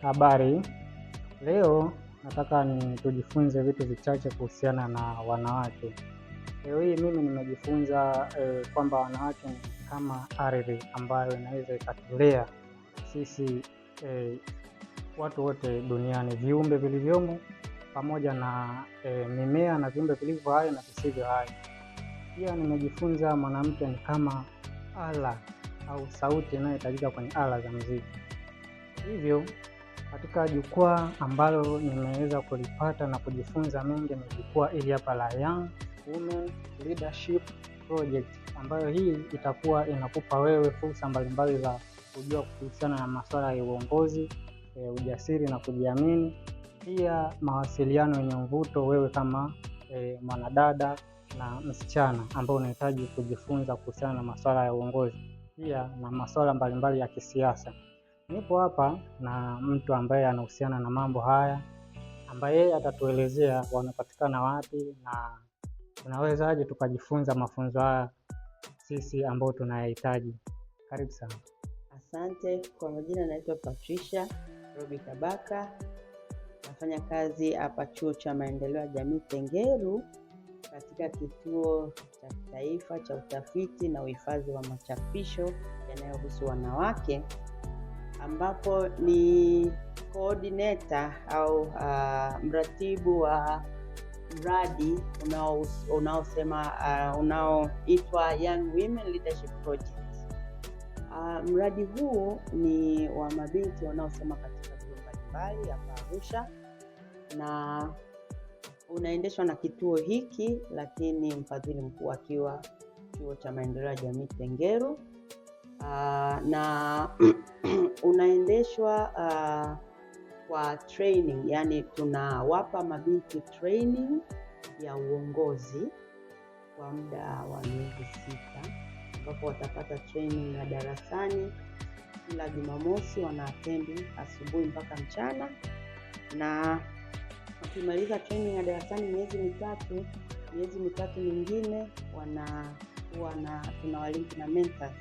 Habari, leo nataka ni tujifunze vitu vichache kuhusiana na wanawake. Leo hii mimi nimejifunza kwamba wanawake ni kama ardhi ambayo inaweza ikatulea sisi watu wote duniani, viumbe vilivyomo pamoja na mimea na viumbe vilivyo hai na visivyo hai. Pia nimejifunza mwanamke ni kama ala au sauti inayohitajika kwenye ala za muziki. Hivyo katika jukwaa ambalo nimeweza kulipata na kujifunza mengi ni jukwaa hili hapa la Young Women Leadership Project, ambayo hii itakuwa inakupa wewe fursa mbalimbali za kujua kuhusiana na masuala ya uongozi, ujasiri na kujiamini, pia mawasiliano yenye mvuto, wewe kama mwanadada na msichana ambao unahitaji kujifunza kuhusiana na masuala ya uongozi, pia na masuala mbalimbali ya kisiasa. Nipo hapa na mtu ambaye anahusiana na mambo haya, ambaye yeye atatuelezea wanapatikana wapi na tunawezaje tukajifunza mafunzo haya sisi ambao tunayahitaji. Karibu sana. Asante. Kwa majina naitwa Patricia Robi Kabaka, nafanya kazi hapa Chuo cha Maendeleo ya Jamii Tengeru katika Kituo cha Kitaifa cha Utafiti na Uhifadhi wa Machapisho yanayohusu wanawake, ambapo ni coordinator au mratibu wa mradi unaosema unaoitwa Young Women Leadership Project. Mradi huu ni wa mabinti wanaosoma katika vyuo mbalimbali hapa Arusha na unaendeshwa na kituo hiki, lakini mfadhili mkuu akiwa Chuo cha Maendeleo ya Jamii Tengeru. Na unaendeshwa kwa training, yani tunawapa mabinti training ya uongozi kwa muda wa miezi 6, ambapo watapata training ya darasani kila Jumamosi, wanaattend asubuhi mpaka mchana, na wakimaliza training ya darasani miezi 3, miezi 3 mingine wanakuwa na tunawalink na mentors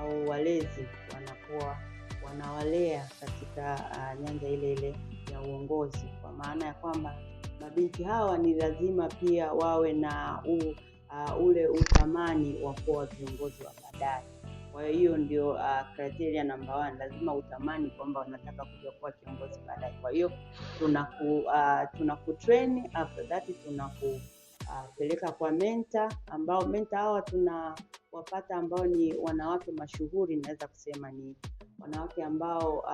au walezi, wanakuwa wanawalea katika nyanja ile ile ya uongozi, kwa maana ya kwamba mabinti hawa ni lazima pia wawe na ule utamani wa kuwa viongozi wa baadaye. Kwa hiyo ndio criteria number 1, lazima utamani kwamba unataka kuja kuwa kiongozi baadaye. Kwa hiyo tunakutrain, after that tunakupeleka kwa mentor, ambao mentor hawa tunawapata ambao ni wanawake mashuhuri, naweza kusema ni wanawake ambao